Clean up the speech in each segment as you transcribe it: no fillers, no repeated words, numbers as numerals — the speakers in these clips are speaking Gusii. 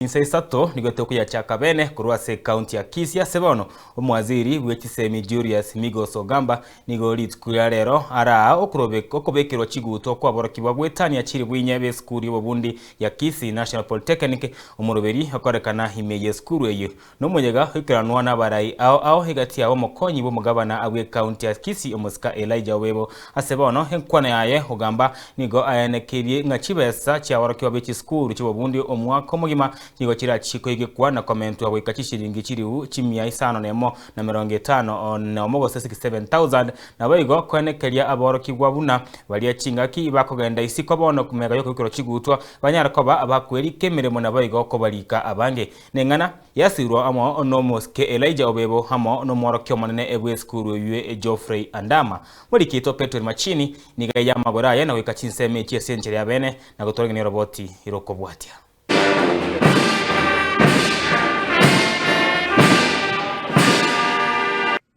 Inse isato nigo tokoyachaka bene korwa ase ekaunti ya Kisii ase bono omwaziri bwe chisemi Julius Migos Ogamba nigo rituko ria rero araa okobekerwa chiguto kwaborokigwa goetania chilifu inye b'esukuru y'obobundi ya Kisii National Polytechnic omoroberi okorekana ime y'esukuru eyio Nomoyega oikeranwa nabarai ao ao egati yabo omokonyi bw'omogabana bw'ekaunti ya Kisii omosika Elijah Owebo. Ase bono enkwana yaye ogamba nigo aenekirie ng'a chibesa chiaborokigwa be chisukuru chi'obobundi omwaka omogima nigo chirachie koigekwa na komentwa goika chishilingi chilifu chimia isano nemo na merongo etano nomo gose 67,000 Naboigo koenekeria aborokigwa buna baria chingaki bakogenda isiko bono magega y'okoikerwa chigutwa banyare koba abakwerika emeremo naboigo kobarika abange. Neng'ana yasirwa amo nomosike Elijah Obebo amo nomworokia omonene bw'esukuru eywe Geoffrey Andama. Morikito Petwel Machini nigo aiya amagoro aye na goika chinsemo echi ase enchera ya bene na gotorogenia oroboti rokobwatia.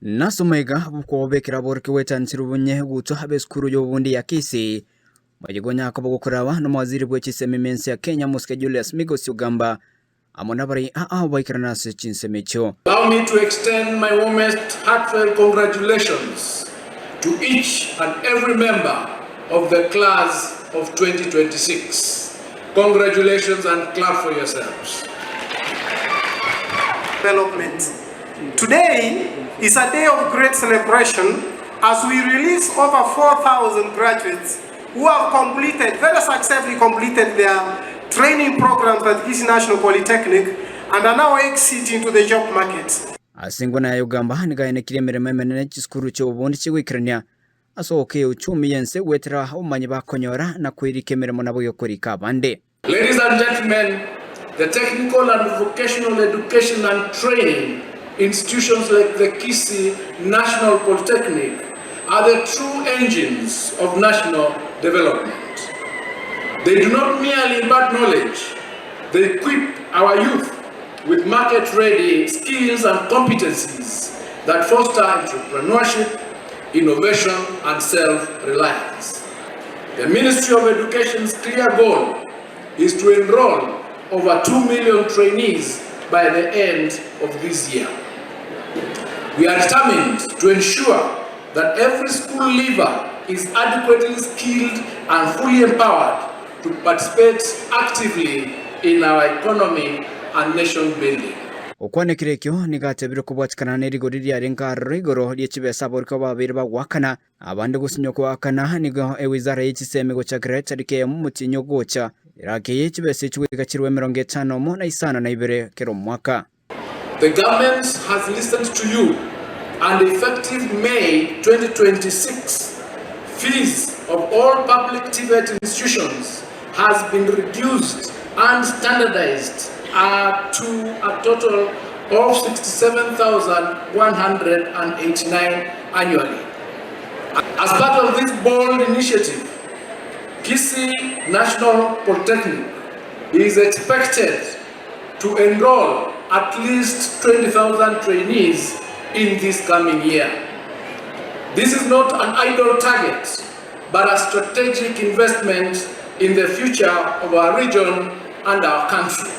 Nasoma iga bw'okobekera aborokigwa etanchero bunye gutwa b'esukuru y'obobundi ya Kisii Moyega Nyakobo gokorawa nomowaziri bwe chisemi mense ya Kenya Mosike Julius Migos Ogamba amo nabarai aa baikerana ase chinsemo echio. Allow me to extend my warmest heartfelt congratulations to each and every member of the class of 2026. Congratulations and clap for yourselves. Development. Today is a day of great celebration as we release over 4,000 graduates who have completed, very successfully completed their training programs at Kisii National Polytechnic and are now exiting to the job market. Ase engwana ya Ugamba nigo aenekirie emeremo emenene chisukuru chi'obobundi chigoikerania ase ogokeyia uchumi y'ense goetera obomanyi bakonyora na kwerika emeremo nabo yokorika abande. Ladies and gentlemen, the technical and vocational education and training institutions like the Kisii National Polytechnic are the true engines of national development. They do not merely impart knowledge, they equip our youth with market-ready skills and competencies that foster entrepreneurship, innovation, and self-reliance. The Ministry of Education's clear goal is to enroll over 2 million trainees by the end of this year. We are determined to ensure that every school leaver is adequately skilled and fully empowered to participate actively in our economy and nation building. Okwanekire ekio nigo atebire kobwatikana nerigori riarenge aroro igoro rie chibesa aborokigwa babeire bagoakana Abande gosinywa koakana nigo ewizara ye chisemi gochakera etariki eyemo omotienyi ogocha erakeye chibesa echi goika chirwe emerongo etano omo na isano na ibere kera omwaka. The government has listened to you and effective May 2026, fees of all public TVET institutions has been reduced and standardized to a total of 67,189 annually. As part of this bold initiative, Kisii National Polytechnic is expected to enroll at least 20,000 trainees in this coming year. This is not an idle target, but a strategic investment in the future of our region and our country.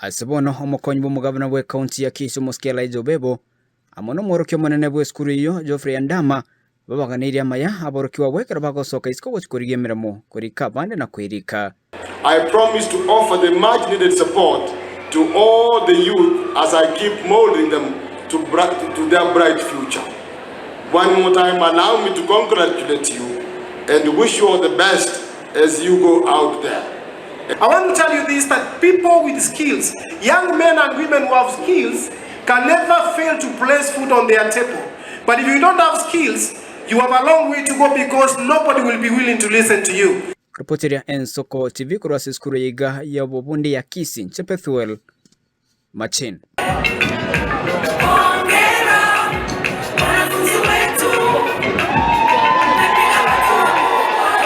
Ase bono omokonyi bw'omogabana bw'ekaunti ya Kisii Omosike Elijah Obebo amo nomworokia omonene bw'esukuru eyio Geoffrey Andama babaganeirie amaya aborokigwa abwo ekero bagosoka isiko gochia korigia emeremo, korika abande na kwerika. I promise to offer the much needed support to all the youth as I keep moulding them to, to their bright future. One more time, allow me to congratulate you and wish you all the best as you go out there. I want to tell you this that people with skills, young men and women who have skills, can never fail to place food on their table. But if you don't have skills, you have a long way to go because nobody will be willing to listen to you. Ripoteria Ensoko TV korwa ase esukuru ya iga y'obobundi ya Kisii, Nche Pethuel Machin.